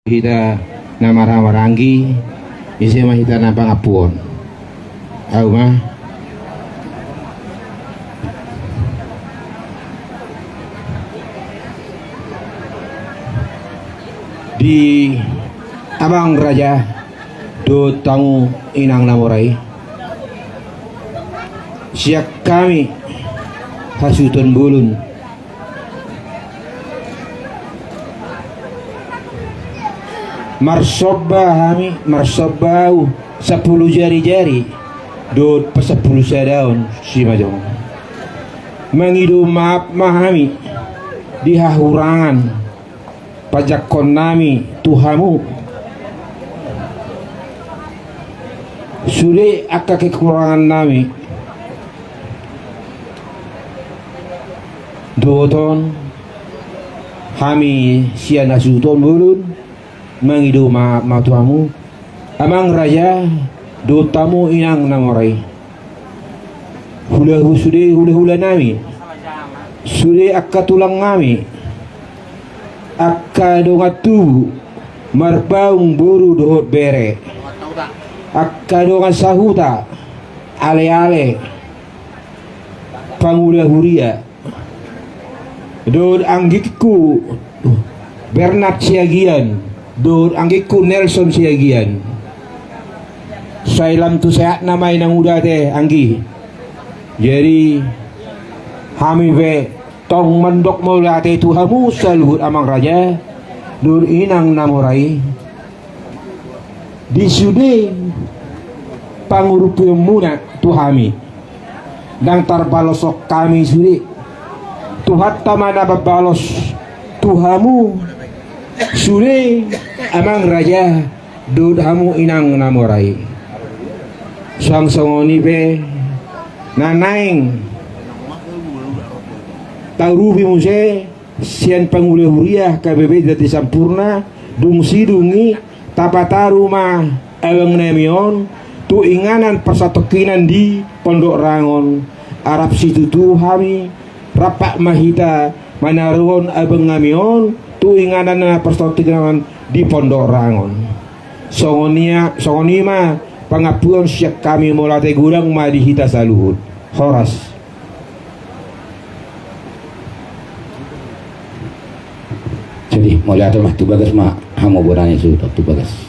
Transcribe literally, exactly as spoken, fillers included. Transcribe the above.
Hita na marhahamaranggi, ise ma hita na pangampuon? Au ma. Di amang raja dohot hamu inang na mora i, sian hami hasuhuton bolon, marsomba hami, marsomba au sampulu jarijari dohot pasampulu sadaon simanjujung, mangido maaf ma hami di hahurangan panjangkonnami tu hamu. Sude angka kekurangannami, dohot on hami sian hasuhuton bolon mangido maaf ma tu hamu, amang raja dohot hamu inang na mora i. Hula-, sude hulahulanami, sude angka tulangnami, angka dongan tubu, marpaung boru dohot bere, angka dongan sahuta, aleale, pangula huria, dohot anggingku Bernard Siagian dohot anggingku Nelson Siagian. Sai lam tu sehatna ma inang uda ate, anggi. Jadi hami pe tong mandok mauliate tu hamu saluhut, amang raja dohot inang na mora i, di sude pangurupionmuna tu hami. Ndang tarbalos hami sude, Tuhanta ma na mambalos tu hamu sude, amang raja dohot hamu inang na mora i. Suang songon i pe na naeng taurupi muse sian pangula huria K B B Dati Sampurna, dung sidung i tapataru ma abangnami on tu inganan parsatongkinan di Pondok Rangon. Arap situtu hami, rap ma hita manaruhon abangnami on tu inganan na parsatongkinan di Pondok Rangon. Songon i, songon i ma pangampuon sian hami, mauliate godang ma di hita saluhut. Horas. Jadi mauliate ma, tu bagas ma hamu bona ni suhut, tu bagas.